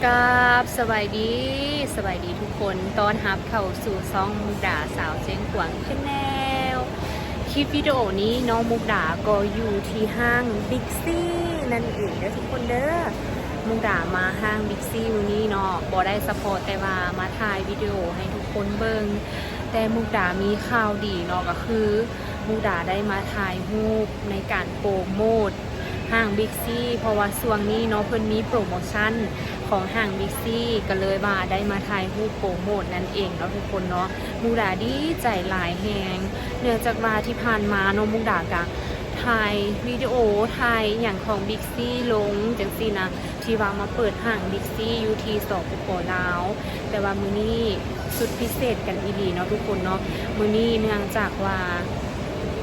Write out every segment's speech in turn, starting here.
ກາບສະບາຍດີ, ສະບາຍດີທຸກຄົນ, ຕ້ອນຮັບເຂົ້າສູ່ຊ່ອງມຸກດາສາວຊຽງຂວາງ Channel. ຄລິບວິດີໂອນີ້ເນາະ ມຸກດາກໍຢູ່ທີ່ຫ້າງ Big C ນັ້ນເອງເດີທຸກຄົນເດີ. ມຸກດາມາຫ້າງ Big C ມື້ນີ້ເນາະ ບໍ່ໄດ້ສະເພາະແຕ່ວ່າມາຖ່າຍວິດີໂອໃຫ້ທຸກຄົນເບິ່ງ, ແຕ່ມຸກດາມີຂ່າວດີເນາະ ກໍຄືມຸກດາໄດ້ມາຖ່າຍຮູບໃນການໂປຣໂມດ ຫ້າງ Big C ເພາະວ່າຊ່ວງນີ້ເນາະ ເພິ່ນມີໂປຣໂມຊັນຂອງຫ້າງ Big C ກໍເລີຍວ່າໄດ້ມາຖ່າຍຮູບໂປຣໂມດນັ້ນເອງເນາະທຸກຄົນເນາະ. ມຸກດາດີໃຈຫຼາຍແຮງ ເນື່ອງຈາກວ່າທີ່ຜ່ານມາເນາະ ມຸກດາກະຖ່າຍວິດີໂອ ຖ່າຍອີ່ຫຍັງຂອງ Big C ລົງຈັ່ງຊີ້ນະ ທີ່ວ່າມາເປີດຫ້າງ Big C ຢູ່ທີ່ ສປປ ລາວ. ແຕ່ວ່າມື້ນີ້ສຸດພິເສດກັນອີ່ຫຼີເນາະທຸກຄົນເນາະ. ມື້ນີ້ເນື່ອງຈາກວ່າ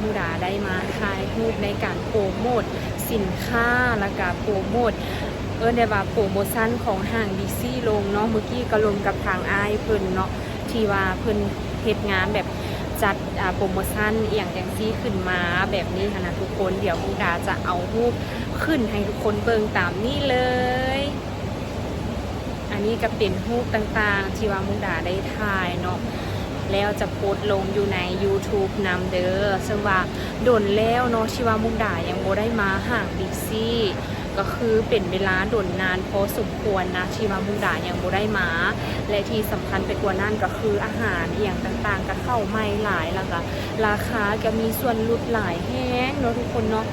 ມຸກດາໄດ້ມາຖ່າຍຮູບໃນການໂປຣໂມດສິນຄ້າ ແລ້ວກະໂປຣໂມດ ເອີ້ນໄດ້ວ່າໂປຣໂມຊັນຂອງຫ້າງ Big C ລົງເນາະ. ມື້ກີ້ກໍລົມກັບທາງອ້າຍເພິ່ນເນາະ ທີ່ວ່າເພິ່ນເຮັດງານແບບຈັດ ອາ ໂປຣໂມຊັນອີ່ຫຍັງຈັ່ງຊີ້ຂຶ້ນມາແບບນີ້ຫັ້ນນະທຸກຄົນ. ດຽວມຸກດາຈະເອົາຮູບຂຶ້ນໃຫ້ທຸກຄົນເບິ່ງຕາມນີ້ເລີຍ. ອັນນີ້ກໍເປັນຮູບຕ່າງໆທີ່ວ່າມຸກດາໄດ້ຖ່າຍເນາະ ແລ້ວຈະໂພສລົງຢູ່ໃນ YouTube ນຳເດີ. ເຊິ່ງວ່າດົນແລ້ວເນາະ ທີ່ວ່າມຸກດາຍັງບໍ່ໄດ້ມາຫ້າງ Big C ກໍຄືເປັນເວລາດົນນານພໍສົມຄວນນະ ທີ່ວ່າມຸກດາຍັງບໍ່ໄດ້ມາ ແລະທີ່ສຳຄັນໄປກວ່ານັ້ນກໍຄືອາຫານອີ່ຫຍັງຕ່າງໆກໍເຂົ້າໃໝ່ຫຼາຍ ແລ້ວກໍລາຄາກໍມີສ່ວນຫຼຸດຫຼາຍແຮງເນາະທຸກຄົນເນາະ.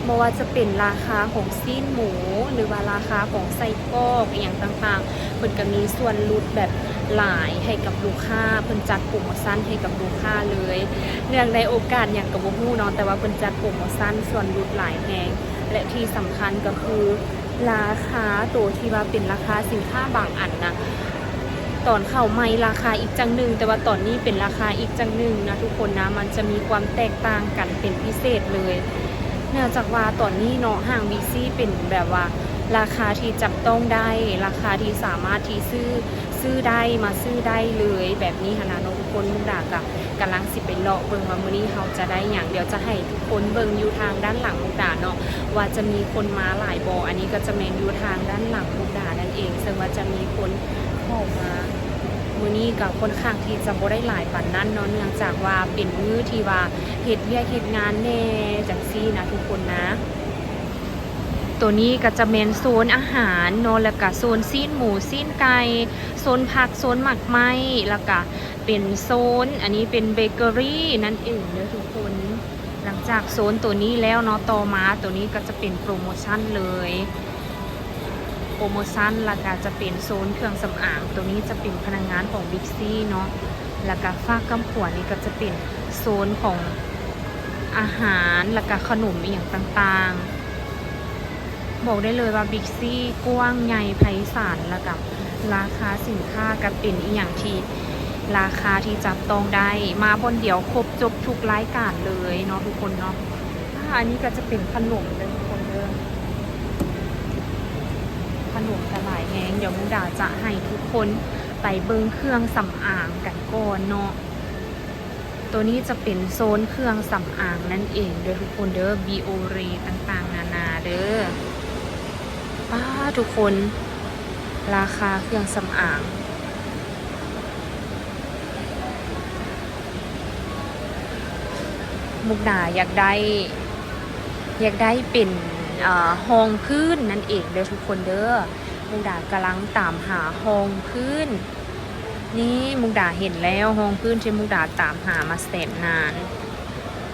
ບໍ່ວ່າຈະເປັນລາຄາຂອງຊີ້ນໝູ ຫຼືວ່າລາຄາຂອງໄສ້ກອກອີ່ຫຍັງຕ່າງໆ ເພິ່ນກໍມີສ່ວນຫຼຸດແບບຫຼາຍໃຫ້ກັບລູກຄ້າ, ເພິ່ນຈັດໂປຣໂມຊັນໃຫ້ກັບລູກຄ້າເລີຍ. ເນື່ອງໃນໂອກາດຫຍັງກໍບໍ່ຮູ້ເນາະ ແຕ່ວ່າເພິ່ນຈັດໂປຣໂມຊັນສ່ວນຫຼຸດຫຼາຍແຮງ ແລະທີ່ສຳຄັນກໍຄືລາຄາໂຕທີ່ວ່າເປັນລາຄາສິນຄ້າບາງອັນນະ ຕອນເຂົ້າໃໝ່ລາຄາອີກຈັ່ງໜຶ່ງ ແຕ່ວ່າຕອນນີ້ເປັນລາຄາອີກຈັ່ງໜຶ່ງນະທຸກຄົນນະ. ມັນຈະມີຄວາມແຕກຕ່າງກັນເປັນພິເສດເລີຍ ເນື່ອງຈາກວ່າຕອນນີ້ເນາະ ຫ້າງ Big C ເປັນແບບວ່າລາຄາທີ່ຈັບຕ້ອງໄດ້ ລາຄາທີ່ສາມາດທີ່ຊື້ ຊື້ໄດ້ ມາຊື້ໄດ້ເລີຍແບບນີ້ຫັ້ນນະເນາະທຸກຄົນ. ມຸກດາກະກຳລັງຊິໄປເລາະເບິ່ງວ່າມື້ນີ້ເຮົາຈະໄດ້ຫຍັງ. ດຽວຈະໃຫ້ທຸກຄົນເບິ່ງຢູ່ທາງດ້ານຫຼັງມຸກດາເນາະ ວ່າຈະມີຄົນມາຫຼາຍບໍ່. ອັນນີ້ກໍຈະແມ່ນຢູ່ທາງດ້ານຫຼັງມຸກດານັ້ນເອງ ເຊິ່ງວ່າຈະມີຄົນເຂົ້າມາ ມື້ນີ້ກໍຄ່ອນຂ້າງທີ່ຈະບໍ່ໄດ້ຫຼາຍປານນັ້ນເນາະ ເນື່ອງຈາກວ່າເປັນມື້ທີ່ວ່າເຮັດວຽກເຮັດງານແດ່ຈັ່ງຊີ້ນະທຸກຄົນນະ. ໂຕນີ້ກໍຈະແມ່ນໂຊນອາຫານເນາະ ແລ້ວກະໂຊນຊີ້ນໝູ ຊີ້ນໄກ່ ໂຊນຜັກ ໂຊນໝາກໄມ້ ແລ້ວກະເປັນໂຊນ ອັນນີ້ເປັນເບເກີຣີນັ້ນເອງເດີທຸກຄົນ. ຫຼັງຈາກໂຊນໂຕນີ້ແລ້ວເນາະ ຕໍ່ມາໂຕນີ້ກໍຈະເປັນໂປຣໂມຊັນເລີຍ ໂປຣໂມຊັນ ແລ້ວກະຈະເປັນໂຊນເຄື່ອງສຳອາງ. ໂຕນີ້ຈະເປັນພະນັກງານຂອງ Big C ເນາະ ແລ້ວກະຟາກຂ້າງຂວານີ້ກໍຈະເປັນໂຊນຂອງອາຫານ ແລ້ວກະຂະໜົມອີ່ຫຍັງຕ່າງໆ. ບອກໄດ້ເລີຍວ່າ Big C ກວ້າງໃຫຍ່ໄພສານ ແລ້ວກະລາຄາສິນຄ້າກໍເປັນອີ່ຫຍັງທີ່ລາຄາທີ່ຈັບຕ້ອງໄດ້ ມາບ່ອນດຽວຄົບຈົບທຸກລາຍການເລີຍເນາະທຸກຄົນເນາະ. ອາ ອັນນີ້ກໍຈະເປັນຂະໜົມເດີທຸກຄົນເດີ ຂະໜົມກໍຫຼາຍແຮງ. ດຽວມຸກດາຈະໃຫ້ທຸກຄົນໄປເບິ່ງເຄື່ອງສຳອາງກັນກ່ອນເນາະ. ໂຕນີ້ຈະເປັນໂຊນເຄື່ອງສຳອາງນັ້ນເອງເດີທຸກຄົນເດີ Biore ຕ່າງໆນານາເດີ. ປ້າ ທຸກຄົນ ລາຄາເຄື່ອງສຳອາງ ມຸກດາຢາກໄດ້ ຢາກໄດ້ເປັນ ເອີ ຮອງພື້ນນັ້ນເອງເດີທຸກຄົນເດີ. ມຸກດາກຳລັງຕາມຫາຮອງພື້ນ. ນີ້ມຸກດາເຫັນແລ້ວ ຮອງພື້ນທີ່ມຸກດາຕາມຫາມາແສນນານ.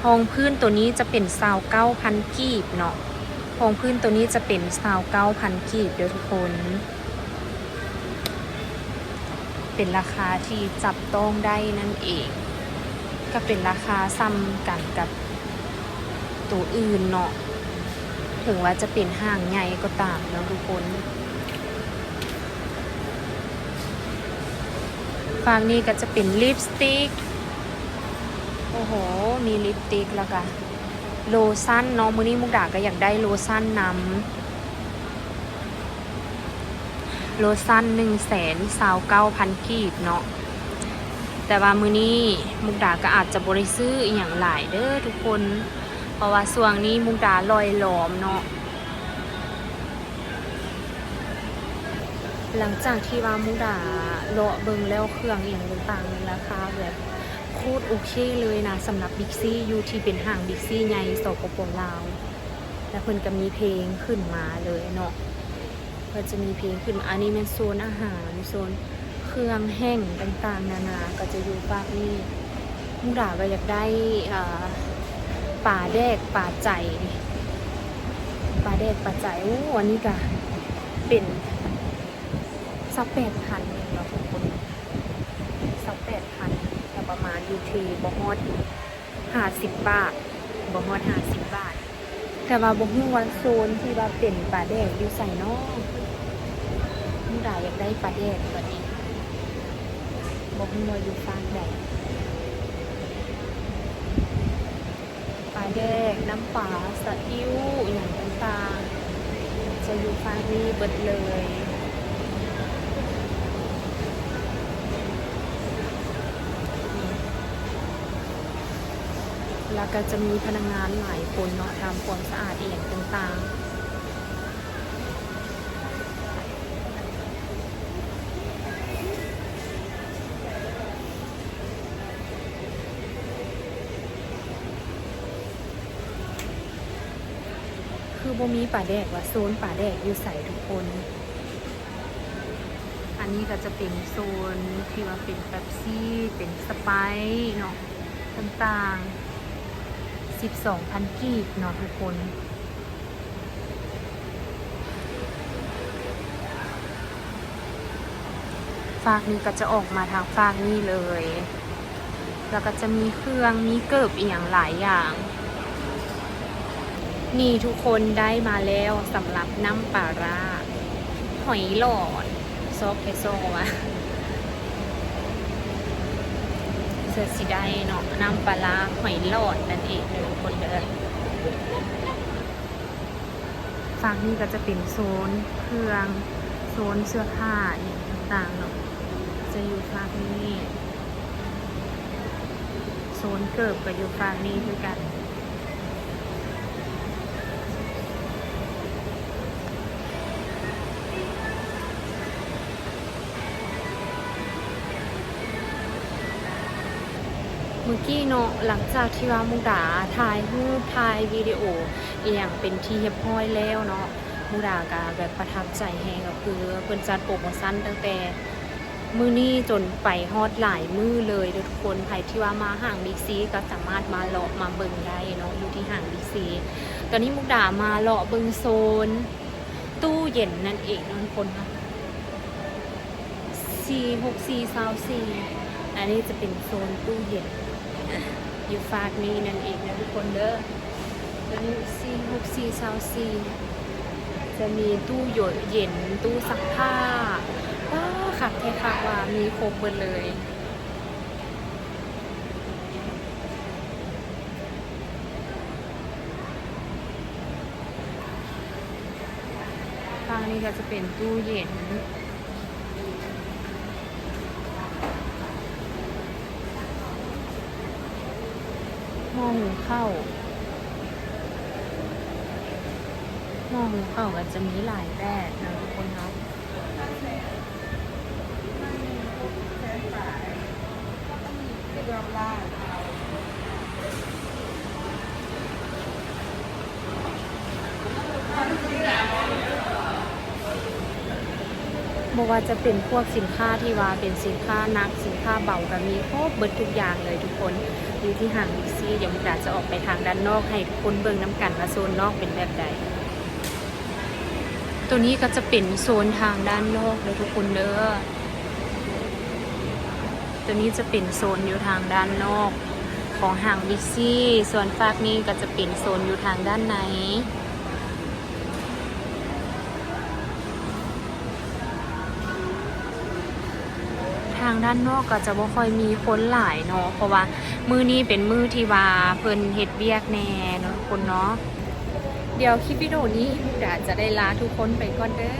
ຮອງພື້ນໂຕນີ້ຈະເປັນຊາວເກົ້າພັນກີບເນາະ. ຮອງພື້ນໂຕນີ້ຈະເປັນຊາວເກົ້າພັນກີບເດີທຸກຄົນ. ເປັນລາຄາທີ່ຈັບຕ້ອງໄດ້ນັ້ນເອງ ກໍເປັນລາຄາສ່ຳກັນກັບໂຕອື່ນເນາະ ເຖິງວ່າຈະເປັນຫ້າງໃຫຍ່ກໍຕາມເນາະທຸກຄົນ. ຟາກນີ້ກໍຈະເປັນລິບສະຕິກ ໂອ້ໂຫ ມີລິບສະຕິກ ແລ້ວກະໂລຊັນເນາະ. ມື້ນີ້ມຸກດາກໍຢາກໄດ້ໂລຊັນນຳ ໂລຊັນໜຶ່ງແສນຊາວເກົ້າພັນກີບເນາະ. ແຕ່ວ່າມື້ນີ້ມຸກດາກໍອາດຈະບໍ່ໄດ້ຊື້ອີ່ຫຍັງຫຼາຍເດີທຸກຄົນ ເພາະວ່າຊ່ວງນີ້ມຸກດາລ່ອຍຫຼອມເນາະ. ຫຼັງຈາກທີ່ວ່າມຸກດາເລາະເບິ່ງແລ້ວ ເຄື່ອງອີ່ຫຍັງຕ່າງໆ ລາຄາແບບໂຄດໂອເຄເລີຍນະ ສຳລັບບິກຊີ ຢູ່ທີ່ເປັນຫ້າງບິກຊີໃຫຍ່ ສປປ ລາວ ແລ້ວເພິ່ນກໍມີເພງຂຶ້ນມາເລີຍເນາະ ເພິ່ນຈະມີເພງຂຶ້ນມາ. ອັນນີ້ແມ່ນໂຊນອາຫານ ໂຊນເຄື່ອງແຫ້ງຕ່າງໆ ນານາ ກໍຈະຢູ່ຟາກນີ້. ມຸກດາກໍຢາກໄດ້ ເອີ ປາແດກປາໄຈ ປາແດກປາໄຈ. ໂອ້ ອັນນີ້ກະເປັນຊາວແປດພັນເອງເນາະທຸກຄົນ ຊາວແປດພັນ ກໍປະມານຢູ່ທີ່ບໍ່ຮອດຫ້າສິບບາດ ບໍ່ຮອດຫ້າສິບບາດ. ແຕ່ວ່າບໍ່ຮູ້ວ່າໂຊນທີ່ວ່າເປັນປາແດກຢູ່ໃສເນາະ. ມຸກດາຢາກໄດ້ປາແດກບັດນີ້ ບໍ່ຮູ້ວ່າຢູ່ຟາກໃດ. ປາແດກ ນ້ຳປາ ສະອິ້ວ ອີ່ຫຍັງຕ່າງໆ ຈະຢູ່ຟາກນີ້ເບິດເລີຍ. ແລ້ວກໍຈະມີພະນັກງານຫຼາຍຄົນເນາະ ທຳຄວາມສະອາດອີ່ຫຍັງຕ່າງໆ. ຄືບໍ່ມີປາແດກວະ ໂຊນປາແດກຢູ່ໃສທຸກຄົນ? ອັນນີ້ກໍຈະເປັນໂຊນທີ່ວ່າເປັນເປັບຊີ ເປັນສະໄປເນາະ ຕ່າງໆ ສິບສອງພັນກີບເນາະທຸກຄົນ. ຟາກນີ້ກໍຈະອອກມາທາງຟາກນີ້ເລີຍ ແລ້ວກໍຈະມີເຄື່ອງ ມີເກີບອີ່ຫຍັງຫຼາຍຢ່າງ. ນີ້ທຸກຄົນ ໄດ້ມາແລ້ວສຳລັບນ້ຳປາຮ້າ ຫອຍຫຼອດ ຊອກແທ້ຊອກວ່າ ເຊື່ອຊິໄດ້ເນາະ ນ້ຳປາຮ້າຫອຍຫຼອດນັ້ນເອງເດີທຸກຄົນເດີ. ຟາກນີ້ກໍຈະເປັນໂຊນເຄື່ອງ ໂຊນເສື້ອຜ້າອີ່ຫຍັງຕ່າງໆເນາະ ຈະຢູ່ຟາກນີ້ ໂຊນເກີບກໍຢູ່ຟາກນີ້ຄືກັນ. ມື້ກີ້ເນາະ ຫຼັງຈາກທີ່ວ່າມຸກດາຖ່າຍຮູບ ຖ່າຍວິດີໂອອີ່ຫຍັງເປັນທີ່ຮຽບຮ້ອຍແລ້ວເນາະ ມຸກດາກະແບບປະທັບໃຈແຮງ ກໍຄືເພິ່ນຈັດໂປຣໂມຊັນຕັ້ງແຕ່ມື້ນີ້ຈົນໄປຮອດຫຼາຍມື້ເລີຍເດີທຸກຄົນ. ໃຜທີ່ວ່າມາຫ້າງບິກຊີກໍສາມາດມາເລາະມາເບິ່ງໄດ້ເນາະ ຢູ່ທີ່ຫ້າງບິກຊີ. ຕອນນີ້ມຸກດາມາເລາະເບິ່ງໂຊນ ຕູ້ເຢັນນັ້ນເອງເນາະທຸກຄົນເນາະ ສີ່ຫົກສີ່ຊາວສີ່ ອັນນີ້ຈະເປັນໂຊນຕູ້ເຢັນ ຢູ່ຟາກນີ້ນັ້ນເອງເນາະທຸກຄົນເດີ. ໂຕນີ້ສີ່ຫົກສີ່ຊາວສີ່ ຈະມີຕູ້ໂຢ ເຢັນ ຕູ້ຊັກຜ້າ ວ້າ ຄັກແທ້ຄັກວ່າ ມີຄົບເບິດເລີຍ. ຝັ່ງນີ້ກໍຈະເປັນຕູ້ເຢັນ ໝໍ້ຫຸງເຂົ້າ ໝໍ້ຫຸງເຂົ້າກໍຈະມີຫຼາຍແບບນະທຸກຄົນເນາະ. ບໍ່ວ່າຈະເປັນພວກສິນຄ້າທີ່ວ່າເປັນສິນຄ້າໜັກ ສິນຄ້າເບົາ ກໍມີຄົບເບິດທຸກຢ່າງເລີຍທຸກຄົນ ຢູ່ທີ່ຫ້າງບິກຊີ. ດຽວມຸກດາຈະອອກໄປທາງດ້ານນອກໃຫ້ທຸກຄົນເບິ່ງນຳກັນວ່າໂຊນນອກເປັນແບບໃດ. ໂຕນີ້ກໍຈະເປັນໂຊນທາງດ້ານນອກເດີທຸກຄົນເດີ. ໂຕນີ້ຈະເປັນໂຊນຢູ່ທາງດ້ານນອກຂອງຫ້າງບິກຊີ, ສ່ວນຟາກນີ້ກໍຈະເປັນໂຊນຢູ່ທາງດ້ານໃນ. ທາງດ້ານນອກກໍຈະບໍ່ຄ່ອຍມີຄົນຫຼາຍເນາະ, ເພາະວ່າມື້ນີ້ເປັນມື້ທີ່ວ່າເພິ່ນເຮັດວຽກແດ່ເນາະ ທຸກຄົນເນາະ. ດຽວຄລິບວິດີໂອນີ້ກະຈະໄດ້ລາທຸກຄົນໄປກ່ອນເດີ,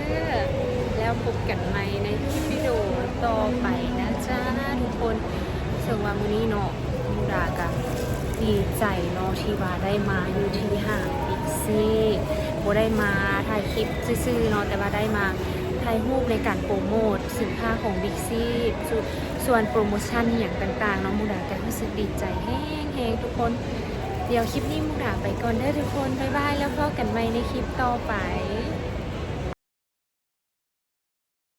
ແລ້ວພົບກັນໃໝ່ໃນຄລິບວິດີໂອຕໍ່ໄປນະຈ້າທຸກຄົນ. ເຊິ່ງວ່າມື້ນີ້ເນາະ ມຸກດາກະດີໃຈເນາະ ທີ່ວ່າໄດ້ມາຢູ່ທີ່ຫ້າງບິກຊີ, ບໍ່ໄດ້ມາຖ່າຍຄລິບຊື່ໆເນາະ ແຕ່ວ່າໄດ້ມາ ຖ່າຍຮູບໃນການໂປຣໂມດສິນຄ້າຂອງ Big C ສ່ວນໂປຣໂມຊັນອີ່ຫຍັງຕ່າງໆເນາະ ມຸກດາກໍຮູ້ສຶກດີໃຈແຮງໆທຸກຄົນ. ດຽວຄລິບນີ້ມຸກດາໄປກ່ອນເດີທຸກຄົນ ບາຍບາຍ ແລ້ວພໍ້ກັນໃໝ່ໃນຄລິບຕໍ່ໄປ.